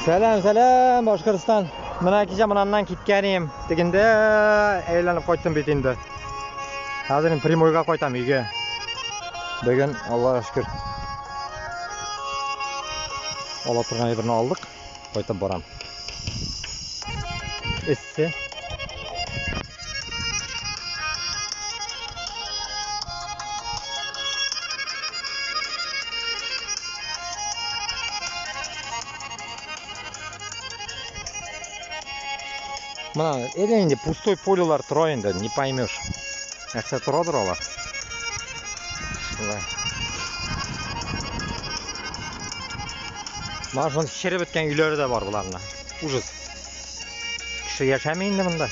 Сәлам, сәлам, Башкортстан. Менә кичә монаннан киткән идем. Тегендә әйләнеп кайттым бит инде. Хәзер инде прямойга кайтам өйгә. Бүген, Аллага шөкер, ала торган әйберне алдык. Кайтып барам. Эссе. Менә әле инде пустой полелар тора инде, не поймешь. Нәрсә торадыр алар. Шулай. Менә шуның череп беткән өйләре дә бар боларның. Ужас. Кеше яшәми инде монда.